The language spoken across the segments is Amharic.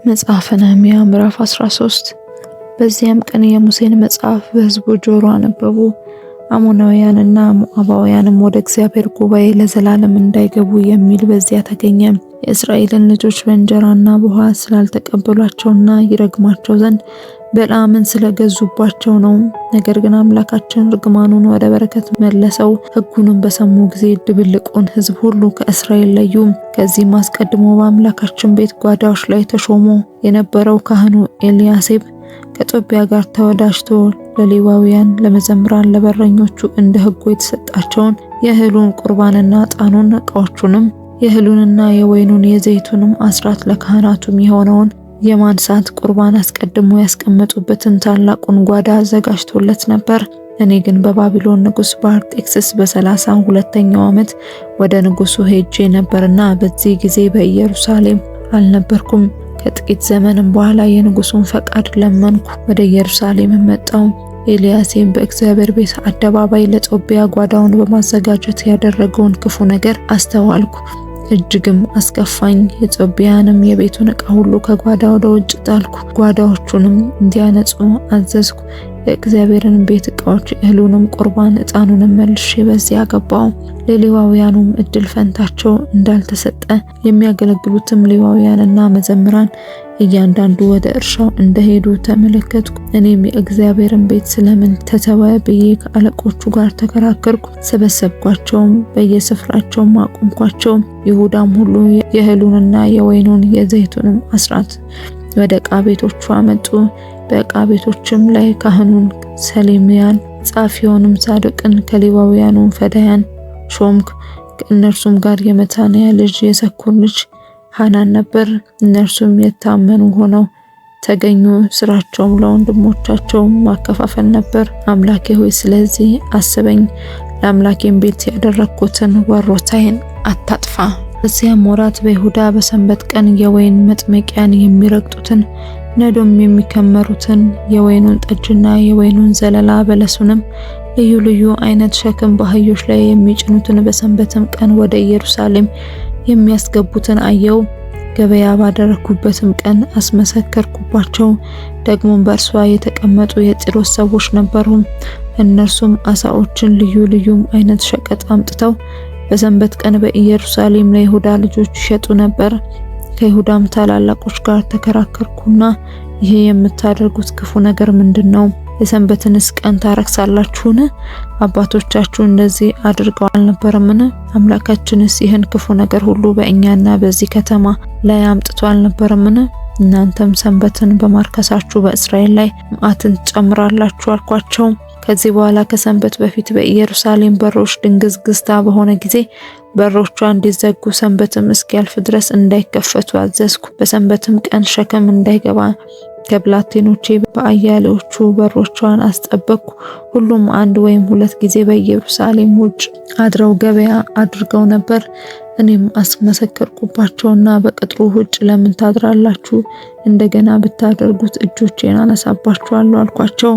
መጽሐፈ ነህምያ ምዕራፍ 13። በዚያም ቀን የሙሴን መጽሐፍ በሕዝቡ ጆሮ አነበቡ። አሞናውያንና ሞዓባውያንም ወደ እግዚአብሔር ጉባኤ ለዘላለም እንዳይገቡ የሚል በዚያ ተገኘ። የእስራኤልን ልጆች በእንጀራና በውሃ ስላልተቀበሏቸውና ይረግማቸው ዘንድ በለዓምን ስለገዙባቸው ነው። ነገር ግን አምላካችን ርግማኑን ወደ በረከት መለሰው። ሕጉንም በሰሙ ጊዜ ድብልቁን ሕዝብ ሁሉ ከእስራኤል ለዩ። ከዚህም አስቀድሞ በአምላካችን ቤት ጓዳዎች ላይ ተሾሞ የነበረው ካህኑ ኤልያሴብ ከጦቢያ ጋር ተወዳጅቶ ለሌዋውያን፣ ለመዘምራን፣ ለበረኞቹ እንደ ሕጉ የተሰጣቸውን የእህሉን ቁርባንና ዕጣኑን ዕቃዎቹንም የእህሉንና የወይኑን የዘይቱንም አስራት ለካህናቱም የሆነውን የማንሳት ቁርባን አስቀድሞ ያስቀመጡበትን ታላቁን ጓዳ አዘጋጅቶለት ነበር። እኔ ግን በባቢሎን ንጉሥ በአርጤክስስ በ32ኛው ዓመት ወደ ንጉሱ ሄጄ ነበርና በዚህ ጊዜ በኢየሩሳሌም አልነበርኩም። ከጥቂት ዘመንም በኋላ የንጉሱን ፈቃድ ለመንኩ፣ ወደ ኢየሩሳሌም መጣሁ። ኤልያሴም በእግዚአብሔር ቤት አደባባይ ለጦቢያ ጓዳውን በማዘጋጀት ያደረገውን ክፉ ነገር አስተዋልኩ፣ እጅግም አስከፋኝ። የጦቢያንም የቤቱን ዕቃ ሁሉ ከጓዳ ወደ ውጭ ጣልኩ፣ ጓዳዎቹንም እንዲያነጹ አዘዝኩ። የእግዚአብሔርን ቤት ዕቃዎች እህሉንም ቁርባን ዕጣኑንም መልሼ በዚያ ገባው። ለሌዋውያኑም እድል ፈንታቸው እንዳልተሰጠ የሚያገለግሉትም ሌዋውያንና መዘምራን እያንዳንዱ ወደ እርሻው እንደሄዱ ተመለከትኩ። እኔም የእግዚአብሔርን ቤት ስለምን ተተወ ብዬ ከአለቆቹ ጋር ተከራከርኩ። ሰበሰብኳቸውም፣ በየስፍራቸውም አቆምኳቸው። ይሁዳም ሁሉ የእህሉንና የወይኑን የዘይቱንም አስራት ወደ ዕቃ ቤቶቹ አመጡ። በዕቃ ቤቶችም ላይ ካህኑን ሰሌምያን፣ ጻፊውንም ሳዶቅን፣ ከሌዋውያኑም ፈዳያን ሾምክ። ከእነርሱም ጋር የመታንያ ልጅ የዘኩር ልጅ ሐናን ነበር። እነርሱም የታመኑ ሆነው ተገኙ። ስራቸውም ለወንድሞቻቸው ማከፋፈል ነበር። አምላኬ ሆይ ስለዚህ አስበኝ፣ ለአምላኬም ቤት ያደረግኩትን ወሮታዬን አታጥፋ። በዚያም ወራት በይሁዳ በሰንበት ቀን የወይን መጥመቂያን የሚረግጡትን ነዶም የሚከመሩትን የወይኑን ጠጅና የወይኑን ዘለላ በለሱንም ልዩ ልዩ አይነት ሸክም በአህዮች ላይ የሚጭኑትን በሰንበትም ቀን ወደ ኢየሩሳሌም የሚያስገቡትን አየው። ገበያ ባደረግኩበትም ቀን አስመሰከርኩባቸው። ደግሞም በእርሷ የተቀመጡ የጢሮስ ሰዎች ነበሩ። እነርሱም አሳዎችን ልዩ ልዩም አይነት ሸቀጥ አምጥተው በሰንበት ቀን በኢየሩሳሌም ለይሁዳ ልጆች ይሸጡ ነበር። ከይሁዳም ታላላቆች ጋር ተከራከርኩና ይሄ የምታደርጉት ክፉ ነገር ምንድን ነው? የሰንበትንስ ቀን ታረክሳላችሁን? አባቶቻችሁ እንደዚህ አድርገው አልነበረምን? አምላካችንስ ይህን ክፉ ነገር ሁሉ በእኛና በዚህ ከተማ ላይ አምጥቶ አልነበረምን? እናንተም ሰንበትን በማርከሳችሁ በእስራኤል ላይ መዓትን ትጨምራላችሁ አልኳቸው። ከዚህ በኋላ ከሰንበት በፊት በኢየሩሳሌም በሮች ድንግዝግዝታ በሆነ ጊዜ በሮቿ እንዲዘጉ ሰንበትም እስኪያልፍ ድረስ እንዳይከፈቱ አዘዝኩ። በሰንበትም ቀን ሸክም እንዳይገባ ከብላቴኖቼ በአያሌዎቹ በሮቿን አስጠበቅኩ። ሁሉም አንድ ወይም ሁለት ጊዜ በኢየሩሳሌም ውጭ አድረው ገበያ አድርገው ነበር። እኔም አስመሰከርኩባቸውና በቅጥሩ ውጭ ለምን ታድራላችሁ? እንደገና ብታደርጉት እጆቼን አነሳባችኋለሁ አልኳቸው።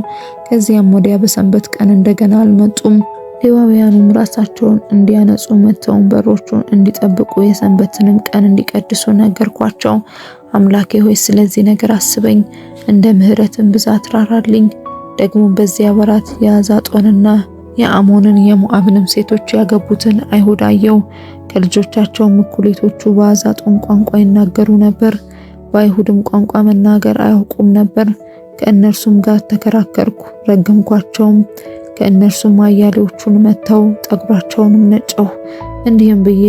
ከዚያም ወዲያ በሰንበት ቀን እንደገና አልመጡም። ሌዋውያኑም ራሳቸውን እንዲያነጹ መጥተውን በሮቹን እንዲጠብቁ የሰንበትንም ቀን እንዲቀድሱ ነገርኳቸው። አምላኬ ሆይ ስለዚህ ነገር አስበኝ፣ እንደ ምሕረትም ብዛት ራራልኝ። ደግሞ በዚያ ወራት የአዛጦንና የአሞንን የሞዓብንም ሴቶች ያገቡትን አይሁድ አየው። ከልጆቻቸውም እኩሌቶቹ በአዛጦን ቋንቋ ይናገሩ ነበር፣ በአይሁድም ቋንቋ መናገር አያውቁም ነበር። ከእነርሱም ጋር ተከራከርኩ፣ ረገምኳቸውም። ከእነርሱም አያሌዎቹን መተው ጠጉራቸውንም ነጨሁ። እንዲህም ብዬ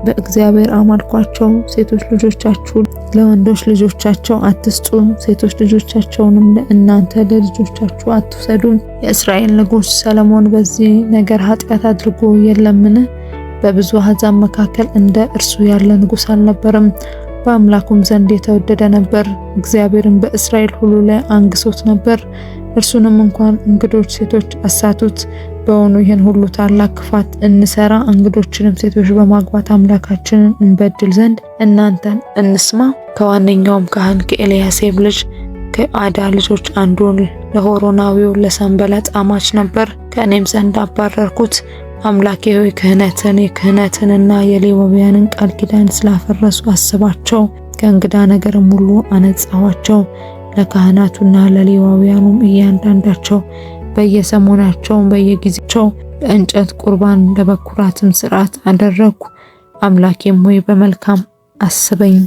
በእግዚአብሔር አማልኳቸው፣ ሴቶች ልጆቻችሁ ለወንዶች ልጆቻቸው አትስጡ፣ ሴቶች ልጆቻቸውንም ለእናንተ ለልጆቻችሁ አትውሰዱ። የእስራኤል ንጉሥ ሰለሞን በዚህ ነገር ኃጢአት አድርጎ የለምን? በብዙ አሕዛብ መካከል እንደ እርሱ ያለ ንጉሥ አልነበረም። በአምላኩም ዘንድ የተወደደ ነበር። እግዚአብሔርን በእስራኤል ሁሉ ላይ አንግሶት ነበር። እርሱንም እንኳን እንግዶች ሴቶች አሳቱት። በውኑ ይህን ሁሉ ታላቅ ክፋት እንሰራ እንግዶችንም ሴቶች በማግባት አምላካችንን እንበድል ዘንድ እናንተን እንስማ? ከዋነኛውም ካህን ከኤልያሴብ ልጅ ከአዳ ልጆች አንዱን ለሆሮናዊው ለሰንበላጥ አማች ነበር። ከእኔም ዘንድ አባረርኩት። አምላኬ ሆይ ክህነትን የክህነትንና የሌዋውያንን ቃል ኪዳን ስላፈረሱ አስባቸው። ከእንግዳ ነገርም ሁሉ አነጻኋቸው። ለካህናቱና ለሌዋውያኑም እያንዳንዳቸው በየሰሞናቸው በየጊዜያቸው ለእንጨት ቁርባን ለበኩራትም ስርዓት አደረግኩ። አምላኬም ሆይ በመልካም አስበኝ።